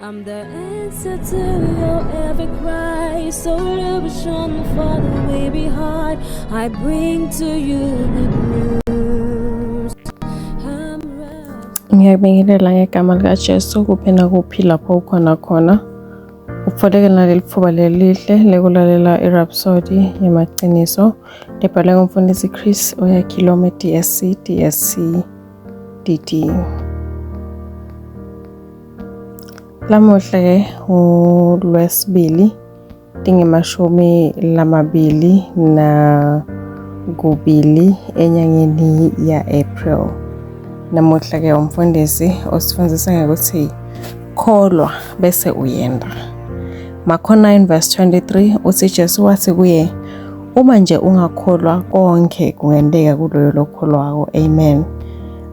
I'm the answer to your every cry, solution for the weary heart. I bring to you good news. I'm right. Ngiyakubingelela ngegama likaJesu kuphi nakuphi lapho ukhona khona. Utfoleke naleli pfuba lelihle lekulalela iRhapsody yemaqiniso lebhalwe ngumfundisi Chris Oyakhilome DSC DSC DD. Lamuhla-ke uLwesibili tingemashumi lamabili na kubili enyangeni ya-April. Namuhla-ke umfundisi usifundisa ngokuthi kholwa bese uyenda. Marko 9 verse 23 uthi Jesu wathi kuye, uma nje ungakholwa konke kungenteka kuloyo lokholwako. Amen.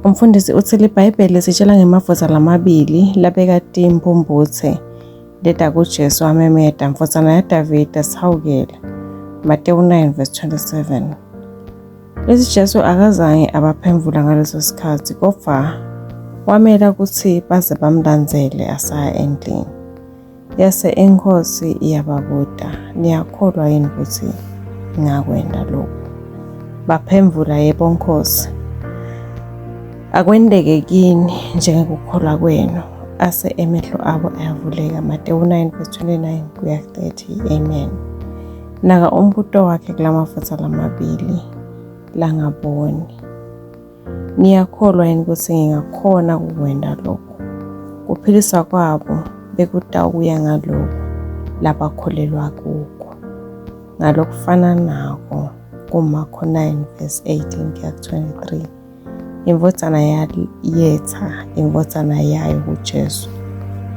Umfundisi uthi liBhayibheli lisitshela ngemafutha lamabili labeka timpumputhe leta kuJesu amemeta, mfotsana yaDavida sihawukele. Matewu 9 verse 27. Lesi Jesu akazange abaphendvula ngaleso sikhathi kodwa wamela kutsi baze bamlandzele asaya endlini. Yase iNkhosi iyababuta, Niyakholwa yini kutsi ngingakwenta loku? Baphendvula, Yebo, Nkhosi. Akwenteke kini njengekukholwa kwenu. Ase emehlo abo ayavuleka. Matewu 9 verse 29 kuya 30. Amen. Naka umbuto wakhe kulamafutha lamabili langaboni. Niyakholwa yini kutsi ngingakhona kukwenta lokhu? Kuphiliswa kwabo bekutawuya ngaloko labakholelwa kuko. Ngalokufananako kuMakho 9 verse 18 kuya 23, indvodzana yetha indvodzana yayo kuJesu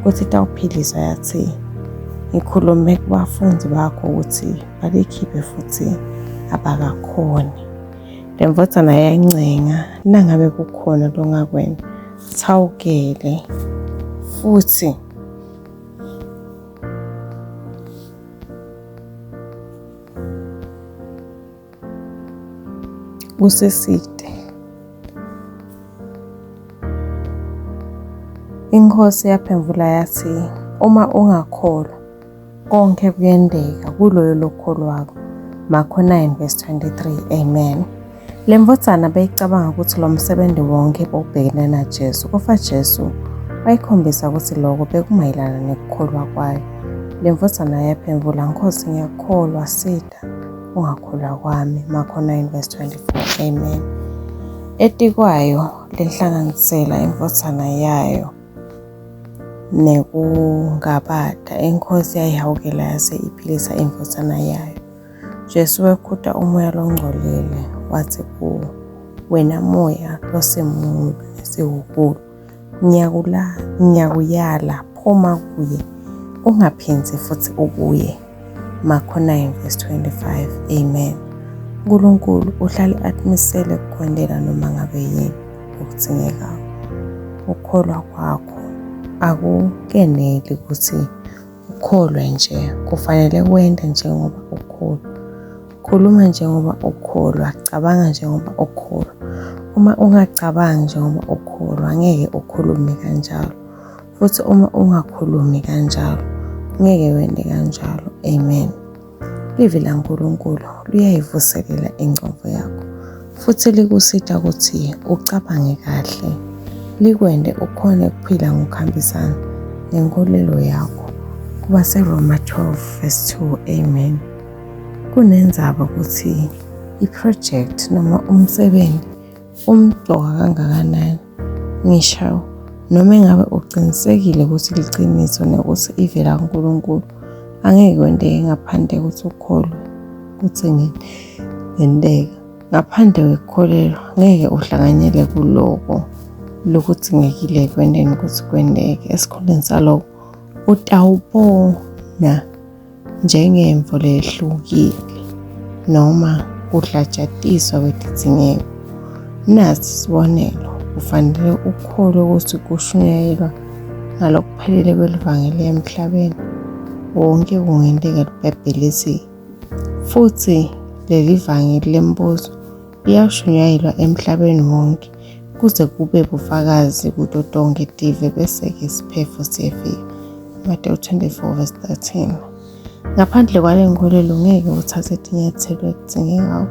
kutsi itawuphiliswa yatsi, ngikhulume kubafundzi bakho kutsi balikhiphe futhi abakakhoni. Le ndvodzana yayncenga, nangabe kukhona longakwenta, sawukele futhi usisite. Inkhosi yaphendvula yathi, uma ungakholwa, Konke kuyenteka kuloyo lokholwako. Marko 9 verse 23. Amen. Le mvodzana beyicabanga ukuthi lo msebenzi wonke bowubhekene naJesu, kodwa Jesu wayikhombisa ukuthi lokho bekumayelana nekukholwa kwayo. Le mvodzana yaphendvula, Nkhosi, ngiyakholwa, sita ungakholwa kwami. Marko 9 verse 24. Amen. Etikwayo lenhlanganisela indvodzana yayo nekungabata, iNkhosi yayihawukela yase iphilisa indvodzana yayo. Jesu wekhuta umoya longcolile watsi kuwo, Wena moya losemubi nesiwuhulu, ngiyakuyala, phuma kuye, ungaphindzi futsi ubuye. Marko 9 verse 25. Amen. uNkulunkulu uhlale atimisele kukwentela noma ngabe yini okudzingekako. Ukukholwa kwakho akukeneli kutsi ukholwe nje, kufanele wente njengoba ukholwa. Khuluma njengoba ukholwa, cabanga njengoba ukholwa. Uma ungacabangi njengoba ukholwa, ngeke ukhulume kanjalo. Futhi uma ungakhulumi kanjalo, ngeke wente kanjalo. Amen. Livi laNkulunkulu liyayivuselela ingcondvo yakho futhi likusita kutsi ucabange kahle, likwente ukhone kuphila ngokuhambisana nenkolelo yakho. KubaseRoma 12 verse 2. Amen. Kunendzaba kutsi i-project noma umsebenzi umcoka kangakanani ngisho noma engabe uqinisekile ukuthi liciniso nokuthi ivela kuNkulunkulu angeke kwenteke ngaphandle kokuthi ukholwe ukuthi ngenteka ngaphandle kwekukholelwa ngeke uhlanganyele kuloko lokudzingekile ekwenteni ukuthi kwenteke esikhundleni saloko utawubona njengemvo lehlukile noma kuhlajatiswa kwetidzingeko. Nasi sibonelo, kufanele ukholwe kutsi kushunyayelwa ngalokuphelele kwelivangeli emhlabeni wonke kungenteka liBhayibheli litsi futsi lelivangeli lembuso liyashunyayelwa emhlabeni wonke kuze kube bufakazi kuto tonkhe tive bese-ke isiphefo siyefika. Mateyu 24 verse 13. Ngaphandle kwale nkolelo ngeke uthathe itinyathelo ekudingeka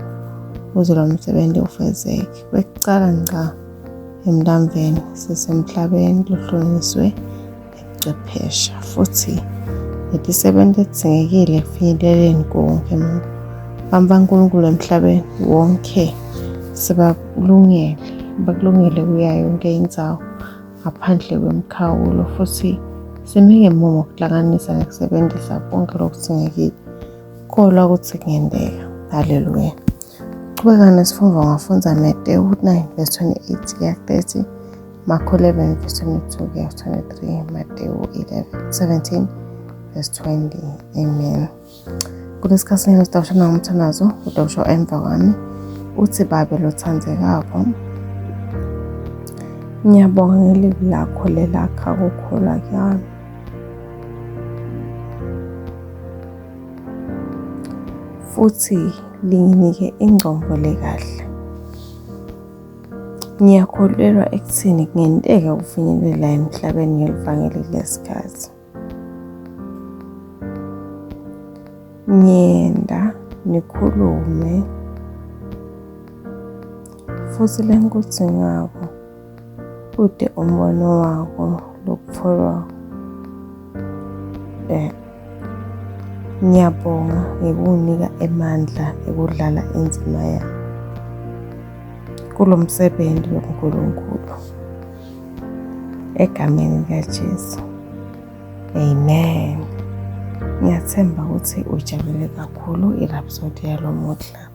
ukuze lo msebenzi ufezeke. Kwekucala ngqa emlamveni sisemhlabeni lohlonyiswe ngebuchwephesha futhi netisebenzi edingekile ekufinyeleleni kuwo wonke umuntu. Abantu baNkulunkulu emhlabeni wonke sebakulungele, bakulungele kuya yonke indzawo ngaphandle kwemikhawulo futhi sime ngemumo ukuhlanganisa nekusebenzisa konke lokudingekile. Kholwa ukuthi kungenteka. Haleluya. Chubeka nesifundo ungafundza Mateyu 9 verse 28 kuya 30, Marko 11 verse 22 kuya 23, Mateyu 11 17 verse 20. Amen. Kulesikhathi senu sitawushona ngomthandazo, utawusho emva kwami uthi Babe lothandzekako, ngiyabonga ngelivi lakho lelakha kukholwa kwami. Futhi linginike ingcondvo lekahle. Ngiyakholelwa ekuthini kungenteka ukufinyelela emhlabeni ngelivangeli kulesikhathi. Ngiyenda nikhulume futhi lengikudzingako kute umbono wako lokutfolwako. Eh, ngiyabonga ngokunginika emandla ekudlala indzima yami kulo msebenzi weNkulunkulu. Egameni likaJesu. Amen. Ngiyathemba ukuthi ujabule kakhulu iRhapsody yalomuhla.